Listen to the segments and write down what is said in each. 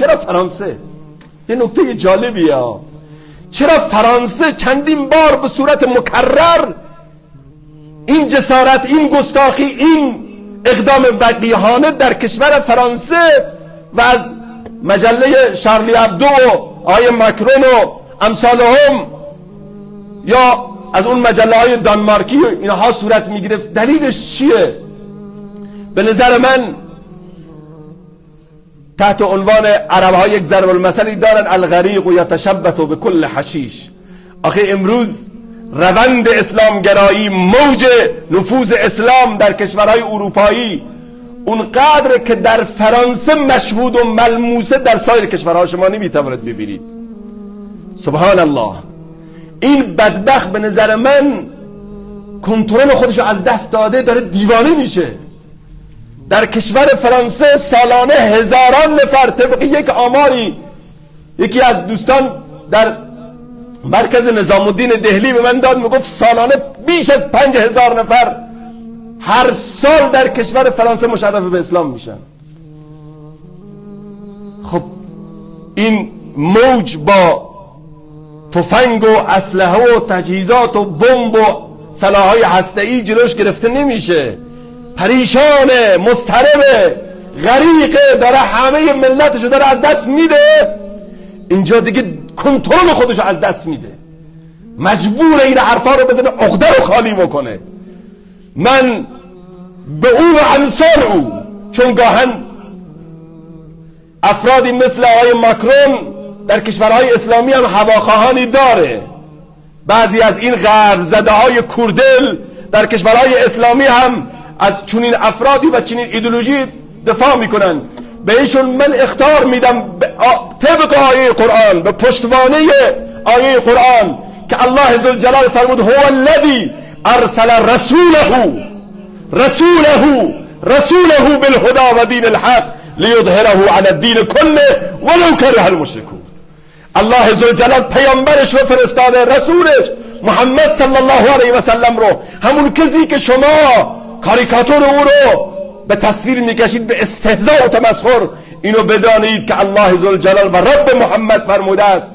چرا فرانسه؟ یه نکته جالبیه. چرا فرانسه چندین بار به صورت مکرر این جسارت، این گستاخی، این اقدام وقیحانه در کشور فرانسه و از مجله شارلی ابدو و آقای ماکرون و امثالهم یا از اون مجله های دانمارکی اینها صورت میگرفت؟ دلیلش چیه؟ به نظر من تحت عنوان عرب ها یک ضرب المثلی دارن، الغریق یتشبث بکل حشیش. آخه امروز روند اسلامگرایی، موج نفوذ اسلام در کشورهای اروپایی اونقدر که در فرانسه مشهود و ملموسه، در سایر کشورها شما نمیتواند ببینید. سبحان الله، این بدبخت به نظر من کنترل خودشو از دست داده، داره دیوانه میشه. در کشور فرانسه سالانه هزاران نفر، طبق یک آماری یکی از دوستان در مرکز نظام الدین دهلی به من داد، میگفت سالانه بیش از 5000 نفر هر سال در کشور فرانسه مشرف به اسلام میشن. خب این موج با تفنگ و اسلحه و تجهیزات و بمب و سلاح‌های هسته‌ای جلوش گرفته نمیشه. پریشانه، مضطربه، غریقه، داره همه ملتشو داره از دست میده. اینجا دیگه کنترل خودشو از دست میده، مجبور این حرفا رو بزنه، عقده رو خالی بکنه. من به او و امثال او، چون گاهن افرادی مثل آقای ماکرون در کشورهای اسلامی هم هواخواهانی داره، بعضی از این غرب زده های کوردل در کشورهای اسلامی هم از چنین افرادی و چنین ایدئولوژی دفاع میکنن. بهشون من اخطار میدم طبق آیه قرآن، به پشتوانه آیه قرآن که الله ذوالجلال فرمود هو الذی ارسل رسوله رسوله رسوله بالهدى و دین الحق لیظهره علی الدین کله ولو کره المشرکون. الله ذوالجلال پیامبرش رو فرستاده، رسولش محمد صلی الله علیه و سلم رو، همون کسی که شما کاریکاتور او رو به تصویر میکشید به استهزاء و تمسخر، اینو بدانید که الله ذوالجلال و رب محمد فرموده است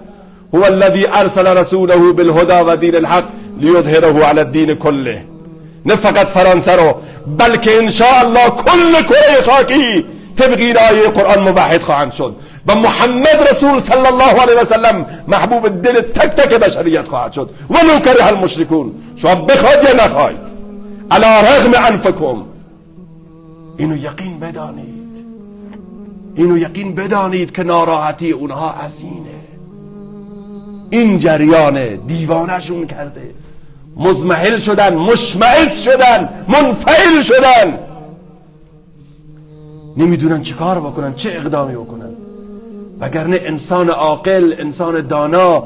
هو الذی ارسل رسوله بالهدى و دین الحق لیظهره علی الدین کله. نه فقط فرانسه رو، بلکه ان شاء الله کل کره خاکی طبق این آیه قرآن موحد خواهند شد و محمد رسول صلی الله علیه و سلم محبوب دل تک تک بشریت خواهد شد. ولو کره المشرکون. شما بخواید یا نخواید، علی رغم انفکم، اینو یقین بدانید، اینو یقین بدانید که ناراحتی اونها از اینه. این جریان دیوانشون کرده، مضمحل شدن، مشمئز شدن، منفعل شدن، نمیدونن چه کار بکنن، چه اقدامی بکنن. وگرنه انسان عاقل، انسان دانا،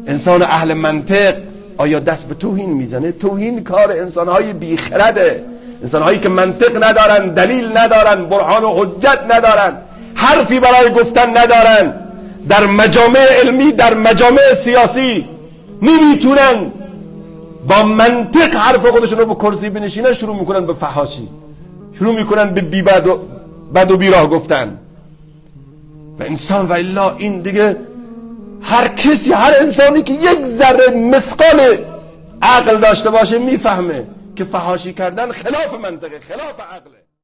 انسان اهل منطق آیا دست به توهین میزنه؟ توهین کار انسانهای بیخرده، انسانهایی که منطق ندارن، دلیل ندارن، برهان و حجت ندارن، حرفی برای گفتن ندارن، در مجامع علمی، در مجامع سیاسی نمیتونن با منطق حرف خودشون رو به کرسی بنشینن، شروع میکنن به فحاشی، شروع میکنن به بی بد و بیراه گفتن. و انسان و الا این دیگه هر کسی، هر انسانی که یک ذره مثقال عقل داشته باشه میفهمه که فحاشی کردن خلاف منطقه، خلاف عقله.